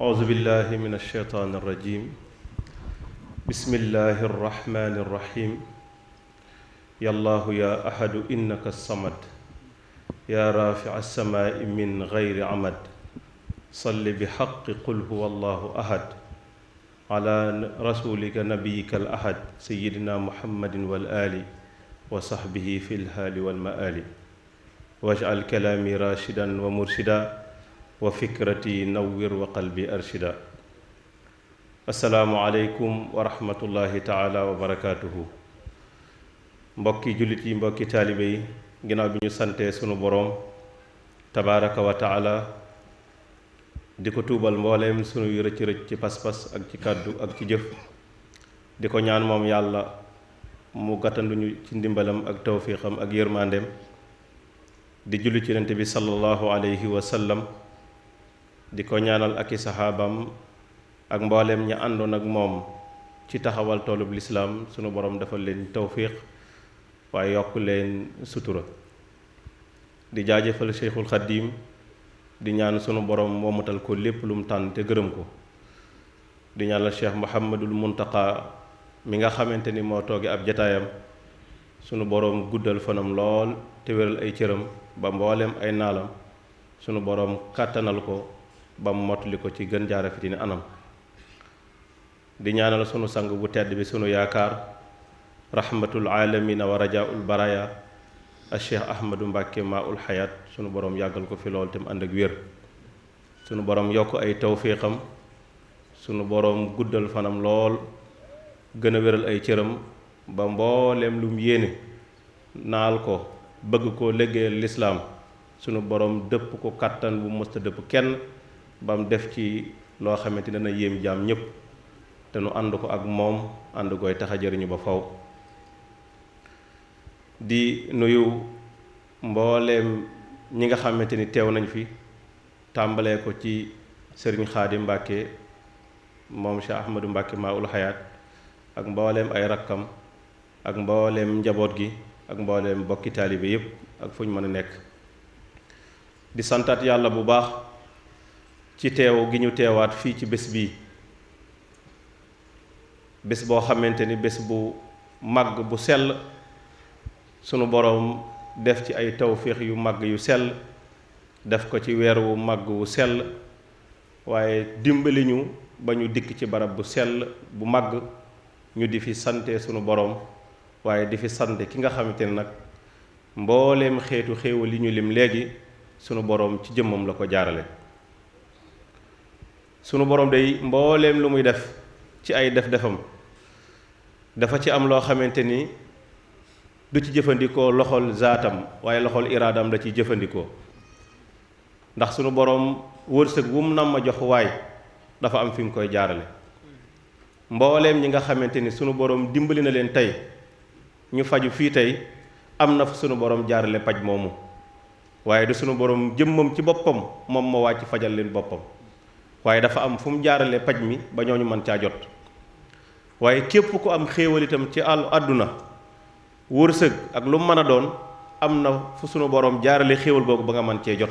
أعوذ بالله من الشيطان الرجيم بسم الله الرحمن الرحيم يا الله يا أحد إنك الصمد يا رافع السماء من غير عمد صل بحق قل هو الله أحد على رسولك نبيك الأحد سيدنا محمد والآل وصحبه في الهال والمآل واجعل كلامي راشدا ومرشدا وفكرتي نور وقلبي أرشدا السلام عليكم ورحمة الله تعالى وبركاته mbokki jullit yi mbokki taalibe yi ginnaaw bi ñu santee sunu boroom tabaaraka wa taala di ko tuubal mbooleem sunuy rëcc-rëcc ci pas-pas ak ci kàddu ak ci jëf di ko ñaan moom yàlla mu gàttanduñu ci ndimbalam ak tawfiixam ak yërmandeem di julli ci yonent bi sallallahu alayhi wa sallam di ko ñaanal ak i saxaabam ak mbooleem ña àndoon ak moom ci taxawal toolub lislaam sunu boroom defal leen tawfiix waaye yokk leen sutura di jaajëfal Cheikhul Xadim di ñaan sunu boroom womatal ko lépp lu mu tànn te gërëm ko di ñaanal Cheikh Mouhamadul Muntaqa mi nga xamante ni moo tooge ab jataayam sunu boroom guddal fanam lool te wéral ay cëram ba mbooleem ay naalam sunu boroom kàttanal ko ba mottali ko ci gën jaarafiti ni anam di ñaanal sunu sang bu tedd bi sunu yaakaar rahmatul aalamina wa rajaul baraya al cheikh ahmadu mbàkke maaul xayaat sunu boroom yàggal ko fi lool te mu ànd ak wér sunu boroom yokk ay tawfiixam sunu boroom guddal fanam lool gën a wéral ay cëram ba mbooleem lu mu yéene naal ko bëgg koo liggéeyal lislaam sunu boroom dëpp ko kàttan bu mësta dëpp kenn ba mu def ci loo xamante dana yéem jaam ñépp te nu ànd ko ak moom ànd koy tax a jëriñu ba faw di nuyu mbooleem ñi nga xamante ni teew nañ fi tàmbalee ko ci sëriñ Xaadim Mbàkke moom Cheikh Ahmadou Mbàkke maaul xayaat ak mbooleem ay rakkam ak mbooleem njaboot gi ak mbooleem bokki taalibe yépp ak fu ñu mën a nekk di santaat yàlla bu baax ci teew gi ñu teewaat fii ci bés bii bés boo xamante ni bés bu màgg bu sell sunu boroom def ci ay tawféex yu màgg yu sell def ko ci weer wu màgg wu sell waaye dimbali ñu ba ñu dikk ci barab bu sell bu màgg ñu di fi sante sunu boroom waaye di fi sante ki nga xamante ne nag mbooleem xeetu xéewal yi ñu lim léegi sunu boroom ci jëmmam la ko jaarale sunu boroom day mbooleem lu muy def ci ay def-defam dafa ci am loo xamante ni du ci jëfandikoo loxol zaatam waaye loxol iraadam la ciy jëfandikoo ndax sunu boroom wërsëg wu mu nam ma jox waay dafa am fi mu koy jaarale mbooleem ñi nga xamante ni sunu boroom dimbali na leen tey ñu faju fii tey am na fa sunu boroom jaarale paj moomu waaye du sunu boroom jëmmam ci boppam moom moo wàcc fajal leen boppam waaye dafa am fu mu jaarale paj mi ba ñooñu mën caa jot waaye képp ku am xéewal itam ci àdduna wërsëg ak lu mën a doon am na fu sunu boroom jaarale xéewal googu ba nga mën cee jot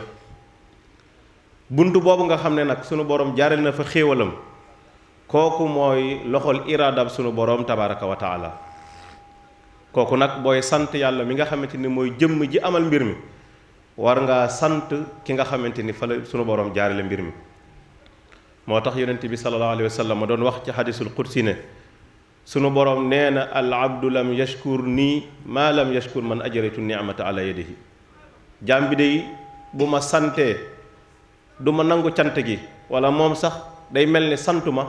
bunt boobu nga xam ne nag sunu boroom jaarale na fa xéewalam kooku mooy loxol iraadam sunu boroom tabaaraka wa taala kooku nag booy sant yàlla mi nga xamante ni mooy jëmm ji amal mbir mi war ngaa sant ki nga xamante ni fa la sunu boroom jaarale mbir mi moo tax yonent bi sallallahu alayhi wa sallam doon wax ci xadisul qudsi ne sunu boroom nee na al abdu lam yashkur nii maa lam yashkur man ajraytu ni'mata ala yadihi jaam bi day bu ma santee du ma nangu cant gi wala moom sax day mel ni santu ma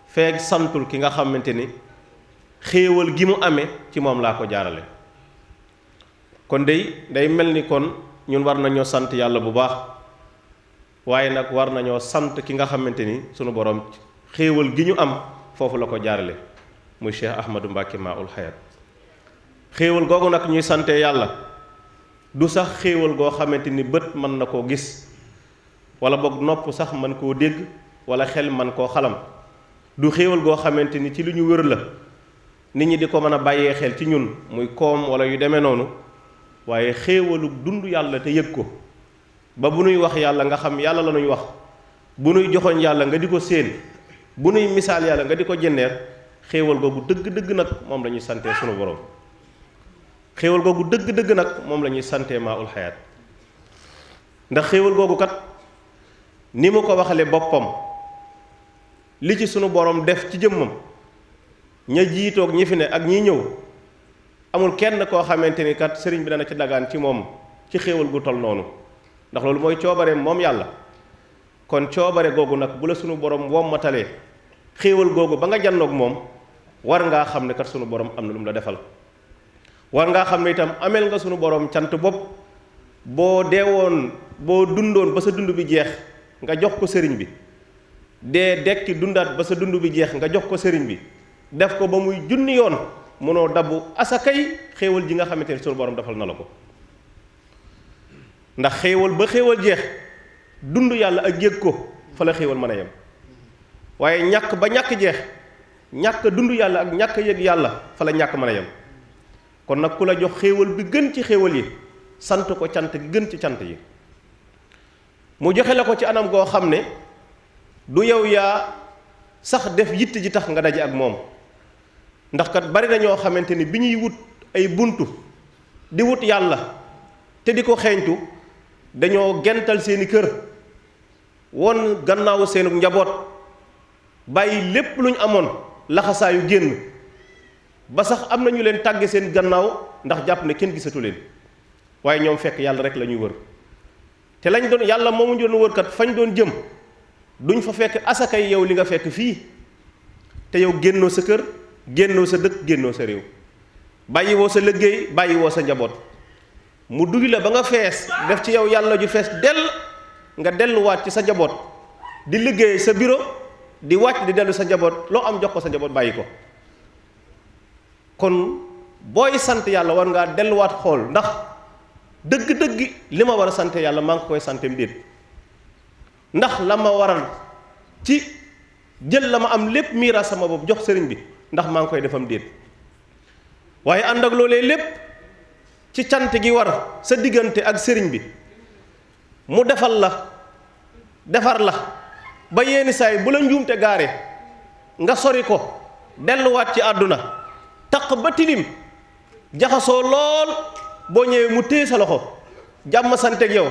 feeg santul ki nga xamante ni xéewal gi mu amee ci moom laa ko jaarale kon day mel ni kon ñun war nañoo sant yàlla bu baax waaye nag war nañoo sant ki nga xamante ni sunu boroom xéewal gi ñu am foofu la ko jaarale muy Cheikh Ahmadou Mbàkke maaul xayaat xéewal googu nag ñuy sante yàlla du sax xéewal goo xamante ni bët mën na koo gis wala boog nopp sax mën koo dégg wala xel mën koo xalam du xéewal goo xamante ni ci lu ñu wër la nit ñi di ko mën a bàyyee xel ci ñun muy koom wala yu demee noonu waaye xéewalu dund yàlla te yëg ko ba bu nuy wax yàlla nga xam yàlla la nuy wax bu nuy joxoñ yàlla nga di ko séen bu nuy misaal yàlla nga di ko jënneer xéewal googu dëgg-dëgg nag moom la ñuy santee sunu borom xéewal googu dëgg-dëgg nag moom la ñuy santee maa ul xayaat ndax xéewal googu kat ni mu ko waxale boppam li ci sunu borom def ci jëmmam ña jiitoog ñi fi ne ak ñi ñëw amul kenn koo xamante ni kat sëriñ bi dana ci dagaan ci moom ci xéewal gu tol noonu ndax loolu mooy coobare moom yàlla kon coobare googu nag bu la sunu borom wommatalee xéewal googu ba nga jannoog moom war ngaa xam ne kat sunu borom am na lu mu la defal war ngaa xam ne itam ameel nga sunu borom cant bopp boo deewoon boo dundoon ba sa dund bi jeex nga jox ko sëriñ bi dee dekki dundaat ba sa dund bi jeex nga jox ko sëriñ bi def ko ba muy junni yoon mënoo dabbu asakay xéewal ji nga xamante ni sunu borom defal na la ko ndax xéewal ba xéewal jeex dund yàlla ak yëg ko fa la xéewal mën a yem waaye ñàkk ba ñàkk jeex ñàkk dund yàlla ak ñàkk yëg yàlla fa la ñàkk mën a yem kon nag ku la jox xéewal bi gën ci xéewal yi sant ko cant gi gën ci cant yi mu joxe la ko ci anam goo xam ne du yow yaa sax def yitt ji tax nga daje ak moom ndax kat bari na ñoo xamante ni bi ñuy wut ay buntu di wut yàlla te di ko xeeñtu dañoo gental seeni kër won gannaaw seenu njaboot bàyyi lépp lu ñu amoon laxasaayu génn ba sax am na ñu leen tàgge seen gannaaw ndax jàpp ne kenn gisatu leen waaye ñoom fekk yàlla rek la ñuy wër te lañ doon yàlla moomu ñu doon wër kat fañ doon jëm duñ fa fekk asakay yow li nga fekk fii te yow génnoo sa kër génnoo sa dëkk génnoo sa réew bàyyi woo sa liggéey bàyyi woo sa njaboot mu dugi la ba nga fees def ci yow yàlla ju fees dell nga delluwaat ci sa njaboot di liggéey sa bureau di wàcc di dellu sa njaboot loo am jox ko sa njaboot bàyyi ko kon booy sant yàlla war ngaa delluwaat xool ndax dëgg-dëgg li ma war a sant yàlla maa ngi koy santem déet ndax la ma waral ci jël la ma am lépp miiraas sama bopp jox sëriñ bi ndax maa ngi koy defam déet waaye ànd ak loolee lépp ci cant gi war sa diggante ak sëriñ bi mu defal la defar la ba yenn saay bu la njuumte gaare nga sori ko delluwaat ci àdduna taq ba tilim jaxasoo lool boo ñëwee mu téye sa loxo jàmm santeeg yow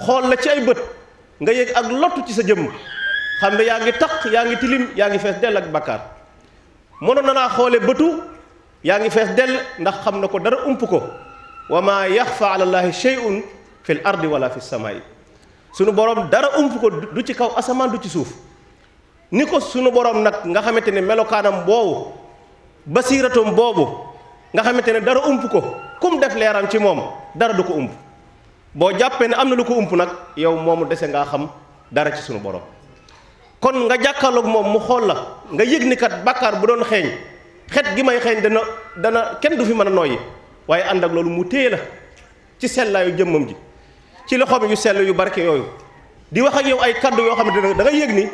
xool la ci ay bët nga yëg ak lottu ci sa jëmm xam ne yaa ngi taq yaa ngi tilim yaa ngi fees dell ak bakkaar mënoon na naa xoole bëtu yaa ngi fees dell ndax xam na ko dara ump ko wa maa yaxfa ala llaahi shay'un fil ardi wala fi samaa'i sunu borom dara ump ko du ci kaw asamaan du ci suuf ni ko sunu borom nag nga xamante ne melokaanam boobu basiiratum boobu nga xamante ne dara ump ko kum def leeram ci moom dara du ko ump boo jàppee ne am na lu ko ump nag yow moomu dese ngaa xam dara ci sunu borom kon nga jàkkaarloog moom mu xool la nga yëg ni kat bàkkaar bu doon xeeñ xet gi may xeeñ dana kenn du fi mën a noyyi waaye ànd ak loolu mu téye la ci sellaayu jëmmam ji ci loxoom yu sell yu barke yooyu di wax ak yow ay kaddu yoo xamante ne da nga yëg ni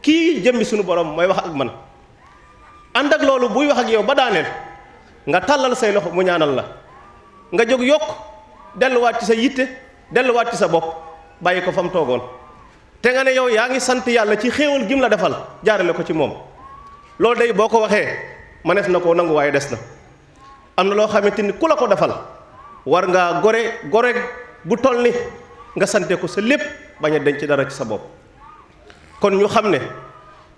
kii jëmmi sunu borom mooy wax ak man ànd ak loolu buy wax ak yow ba daaneel nga tàllal say loxo mu ñaanal la nga jóg yokk delluwaat ci sa yitte delluwaat ci sa bopp bàyyi ko fa mu toogoon te nga ne yow yaa ngi sant yàlla ci xéewal gim la defal jaarale ko ci moom loolu day boo ko waxee mënees na koo nangu waaye des na am na loo xamante ni ku la ko defal war ngaa gore bu toll ni nga sante ko sa lépp bañ a denc dara ci sa bopp kon ñu xam ne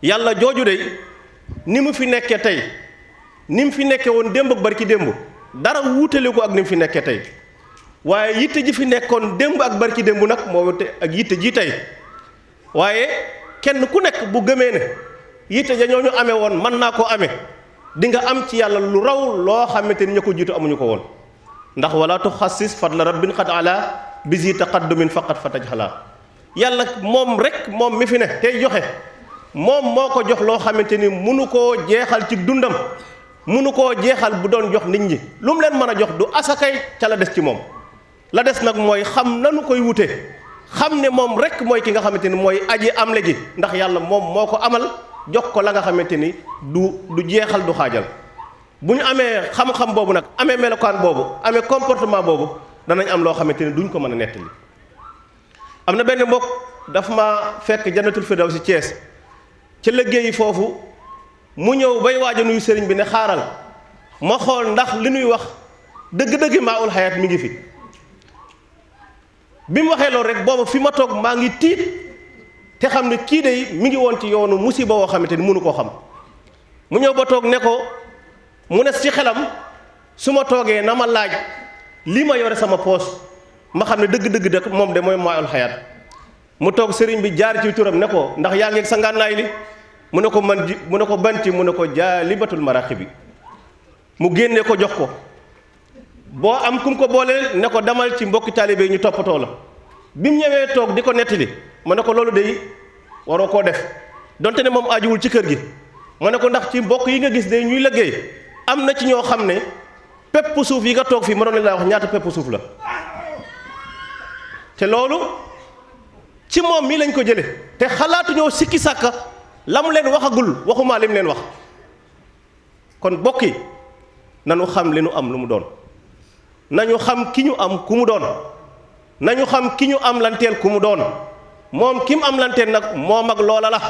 yàlla jooju de ni mu fi nekkee tey ni mu fi nekkee woon démb ak barki démb dara wuutale ko ak ni mu fi nekkee tey waaye yitte ji fi nekkoon démb ak barki démb nag moo wute ak yitte ji tey waaye kenn ku nekk bu gëmee ne yitte ja ñoo ñu amee woon mën naa koo amee di nga am ci yàlla lu raw loo xamante ni ña ko jiitu amuñu ko woon ndax wala tuxassis fadla rabbin xad ala bisi taqaddumin faqat fatajhala yàlla moom rek moom mi fi ne tey joxe moom moo ko jox loo xamante ni munu koo jeexal ci dundam munu koo jeexal bu doon jox nit ñi lu mu leen mën a jox du asakay ca la des ci moom la des nag mooy xam nanu koy wute xam ne moom rek mooy ki nga xamante ni mooy aji amle ji ndax yàlla moom moo ko amal jox ko la nga xamante ni du jeexal du xaajal bu ñu amee xam-xam boobu nag amee melokaan boobu amee comportement boobu danañ am loo xamante ni duñ ko mën a nettali am na benn mbokk daf ma fekk Jannatul Firdawsi Thiès ci liggéeyi foofu mu ñëw bay waaj a nuyu sëriñ bi ne xaaral ma xool ndax li nuy wax dëgg-dëgg Maoul Hayaat mi ngi fi. bi mu waxee loolu rek booba fi ma toog maa ngi tiit te xam ne kii de mi ngi woon ci yoonu musiba woo xamante ni mënu koo xam mu ñëw ba toog ne ko mu ne ci xelam su ma toogee na ma laaj lii ma yore sama poos ma xam ne dëgg-dëgg de moom de mooy Maoul Hayaat mu toog sëriñ bi jaar ci turam ne ko ndax yaa ngi ak sa ngànnaay li mu ne ko man ji mu ne ko banti mu ne ko Jaalibatul Maraaxibi mu génne ko jox ko boo am kum ko boole ne ko demal ci mbokki taalibe ñu toppatoo la bi mu ñëwee toog di ko nettali ma ne ko loolu de waroo koo def donte ne moom ajuwul ci kër gi ma ne ko ndax ci mbokk yi nga gis de ñuy liggéey am na ci ñoo xam ne pepp suuf yi nga toog fii ma doon la wax ñaata pepp suuf la te loolu ci moom mii lañ ko jële te xalaatu ñoo sikki sàkka la mu leen waxagul waxumaa li mu leen wax kon bokki nanu xam li nu am lu mu doon nañu xam ki ñu am ku mu doon nañu xam ki ñu am lanteel ku mu doon moom ki mu am lanteel nag moom ak loola la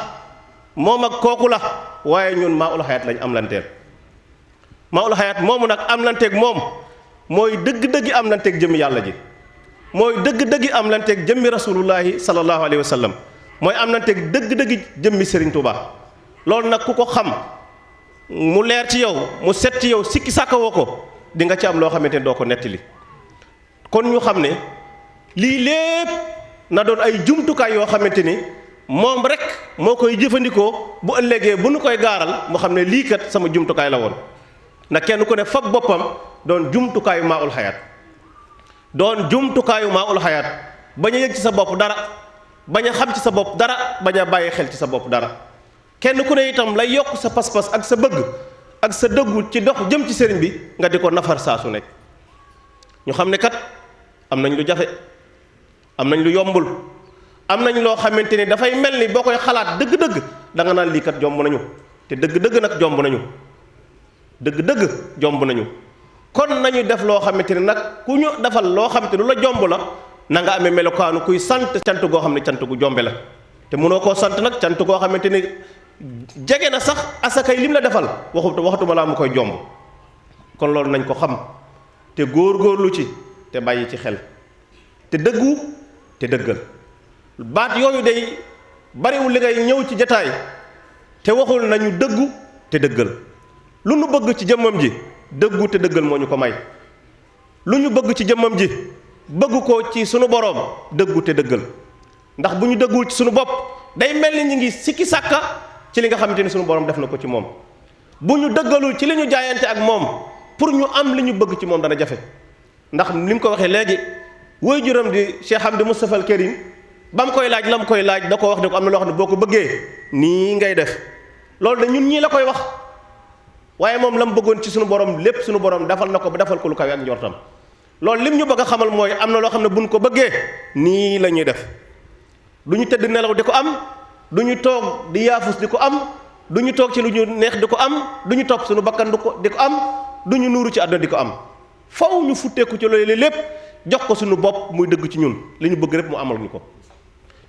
moom ak kooku la waaye ñun Maoul Hayaat lañ am lanteel Maoul Hayaat moomu nag am lanteeg moom mooy dëgg-dëggi am lanteeg jëmmi yàlla ji mooy dëgg-dëggi am lanteeg jëmmi rasulullahi sallallahu alayhi wa sallam mooy am lanteeg dëgg-dëggi jëmmi Serigne Touba loolu nag ku ko xam mu leer ci yow mu set ci yow sikki sàkkawoo ko di nga ci am loo xamante ne doo ko nettali kon ñu xam ne lii lépp na doon ay jumtukaay yoo xamante ni moom rek moo koy jëfandikoo bu ëllëgee bu nu koy gaaral mu xam ne lii kat sama jumtukaay la woon na kenn ku ne fab boppam doon jumtukaayu Maoul Hayaat doon jumtukaayu Maoul Hayaat bañ a yëg ci sa bopp dara bañ a xam ci sa bopp dara bañ a bàyyi xel ci sa bopp dara kenn ku ne itam lay yokk sa pas-pas ak sa bëgg ak sa dëggu ci dox jëm ci sëriñ bi nga di ko nafar saa su nekk ñu xam ne kat am nañ lu jafe am nañ lu yombul am nañ loo xamante ni dafay mel ni boo koy xalaat dëgg-dëgg da nga naan lii kat jomb nañu te dëgg-dëgg nag jomb nañu dëgg-dëgg jomb nañu kon nañu def loo xamante ni nag ku ñu defal loo xamante lu la jomb la na nga amee melokaanu kuy sant cant goo xam ne cant gu jombe la te mënoo koo sant nag cant goo xamante ni jege na sax asakay lim la defal waxatuma laa mu koy jomb kon loolu nañ ko xam te góor-góorlu ci te bàyyi ci xel te dëggu te dëggal baat yooyu day bariwul li ngay ñëw ci jataay te waxul nañu dëggu te dëggal lu ñu bëgg ci jëmmam ji dëggu te dëggal moo ñu ko may lu ñu bëgg ci jëmmam ji bëgg ko ci sunu boroom dëggu te dëggal ndax bu ñu dëggul ci sunu bopp day mel ni ñu ngi sikki sàkka ci li nga xamante ni sunu boroom def na ko ci moom bu ñu dëggalul ci li ñu jaayante ak moom pour ñu am li ñu bëgg ci moom dana jafe ndax li mu ko waxee léegi woy juróom di Cheikh Hamdi Moustapha al Karim ba mu koy laaj la mu koy laaj da ko wax ne ko am na loo xam ne boo ko bëggee nii ngay def loolu de ñun ñii la koy wax waaye moom la mu bëggoon ci sunu borom lépp sunu borom defal na ko ba defal ko lu kawe ak njortam loolu lim ñu bëgg a xamal mooy am na loo xam ne buñ ko bëggee nii la ñuy def du ñu tëdd nelaw di ko am du ñu toog di yaafus di ko am du ñu toog ci lu ñu neex di ko am du ñu topp suñu bakkan di ko am du ñu nuuru ci àdduna di ko am faw ñu futteeku ci loolu lépp jox ko suñu bopp muy dëgg ci ñun li ñu bëgg rek mu amal ñu ko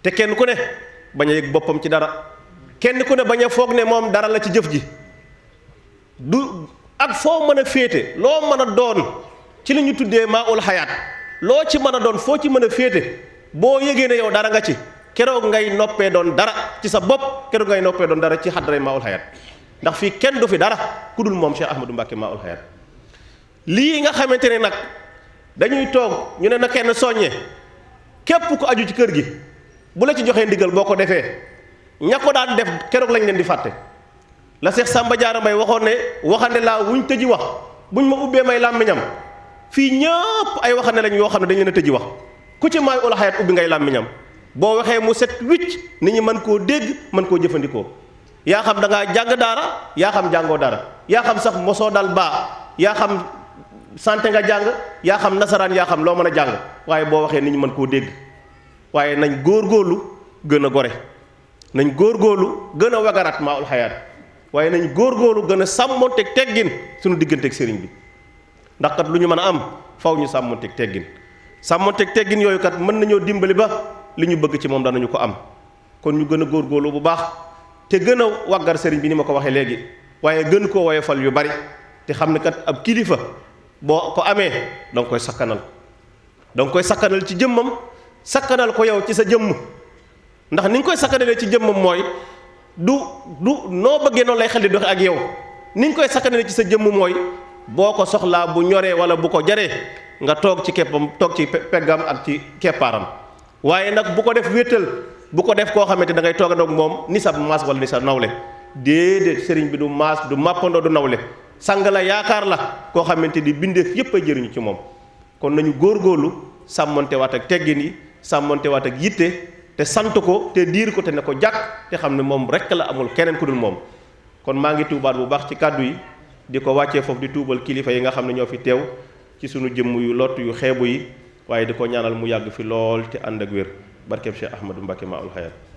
te kenn ku ne bañ a yëg boppam ci dara kenn ku ne bañ a foog ne moom dara la ci jëf ji du ak foo mën a féete loo mën a doon ci li ñu tuddee Maoul Hayaat loo ci mën a doon foo ci mën a féete boo yëgee ne yow dara nga ci keroog ngay noppee doon dara ci sa bopp keroog ngay noppee doon dara ci xadray Maoul Hayaat ndax fii kenn du fi dara ku dul moom Cheikh Ahmadou Mbacké Maoul Hayaat lii nga xamante ne nag dañuy toog ñu ne na kenn soññe képp ku aju ci kër gi bu la ci joxee ndigal boo ko defee ña ko daan def keroog lañ leen di fàtte la Cheikh Samba Diarra Mbaye waxoon ne waxande laa wuñ tëji wax buñ ma ubbee may làmmiñam fii ñëpp ay waxande lañ yoo xam ne dañ leen a tëji wax ku ci Maoul Hayaat ubbi ngay làmmiñam boo waxee mu set wicc nit ñi mën koo dégg mën koo jëfandikoo yaa xam da ngaa jàng daara yaa xam jàngoo dara yaa xam sax mosoo dal baa yaa xam santé nga jàng yaa xam nasaraan yaa xam loo mën a jàng waaye boo waxee nit ñi mën koo dégg waaye nañ góorgóorlu gën a gore nañ góorgóorlu gën a wagaraat Maoul Hayaat waaye nañ góorgóorlu gën a sàmmonteeg teggin suñu digganteeg sëriñ bi ndax kat lu ñu mën a am faw ñu sàmmonteeg teggin yooyu kat mën nañoo dimbali ba li ñu bëgg ci moom danañu ko am. kon ñu gën a góorgóorlu bu baax te gën a waggar sëriñ bi ni ma ko waxee léegi waaye gën koo woyofal yu bari te xam ne kat ab kilifa boo ko amee da nga koy sakkanal ci jëmmam sakkanal ko yow ci sa jëmm ndax ni nga koy sakkanalee ci jëmmam mooy du noo bëggee noonu lay xel di doxe ak yow ni nga koy sakkanalee ci sa jëmm mooy boo ko soxlaa bu ñoree wala bu ko jaree nga toog ci keppam toog ci peggam ak ci keppaaram waaye nag bu ko def wéttal bu ko def koo xamante da ngay toog ak moom ni sa maas wala ni sa nawle déedéet sëriñ bi du maas du màppandoo du nawle sang la yaakaar la koo xamante ni bindeef yépp a jëriñu ci moom. kon nañu góorgóorlu sàmmonte waat ak teggin yi sàmmonte waat ak yitte te sant ko te diir ko te ne ko jàkk te xam ne moom rekk la amul keneen ku dul moom. kon maa ngi tuubaat bu baax ci kàddu yi di ko wàccee foofu di tuubal kilifa yi nga xam ne ñoo fi teew ci sunu jëmm yu lott yu xeebu yi waaye di ko ñaanal mu yàgg fi lool te ànd ak wér barkeb Cheikh Ahmadou Mbacké Maoul Hayaat